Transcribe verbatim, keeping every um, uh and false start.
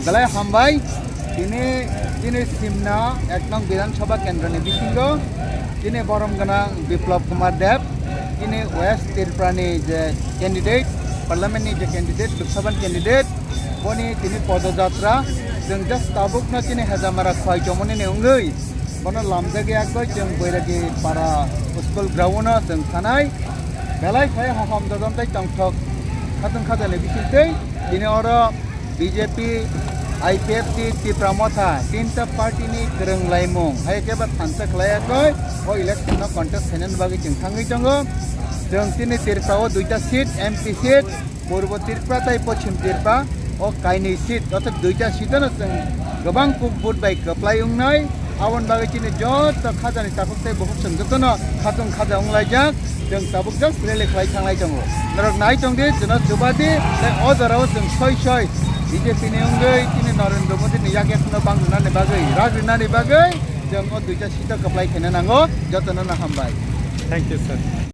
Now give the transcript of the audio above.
Belai hambai, tini, tini Simna ek nong Bidhan Sabha Kendra ni bisingo, tini borom gwnang Biplab Kumar Deb, tini West Tripura ni je candidate, Parliament ni je candidate, Lok Sabha ni candidate, boni tini podojatra, chwng just tabuk no tini Hejamara khwai chomoni ni wngwi, bono lamjak ya koi chwng Boiragi para school ground o chwng thanai, belai khai hohom dodon tei tongthok khatwng khajani bising tei tini oro B J P, I P F T, Tipra Motha, tinta party ni kwrwng laimung, hai khe ba thansa khlai ya koi, o election no contest khainani bagwi chwng thangwi tongo. Chwng tini Tripura o duita seat, M P seat, Purbo Tripura tei Pochim Tripura o kainwi seat, othob duita seat no chwng kwbang kuk vote bai kwplai wngnai. Aboni bagwi chini joto khajani takhuk tei bukhuk chwng jotono khatwng khaja wnglaijak. Chwng tabuk just rally khlai thanglai tongo. Norok nai tong di, chwngno chuba di, tei o jorao chwng soi soi B J P ni wngwi chini Narendra Modi ni yak yak no bang rwnani bagwi, rag rwnani bagwi chwng o duita seat o kwplai khaina nango. Jotono no hambai. Thank you, sir.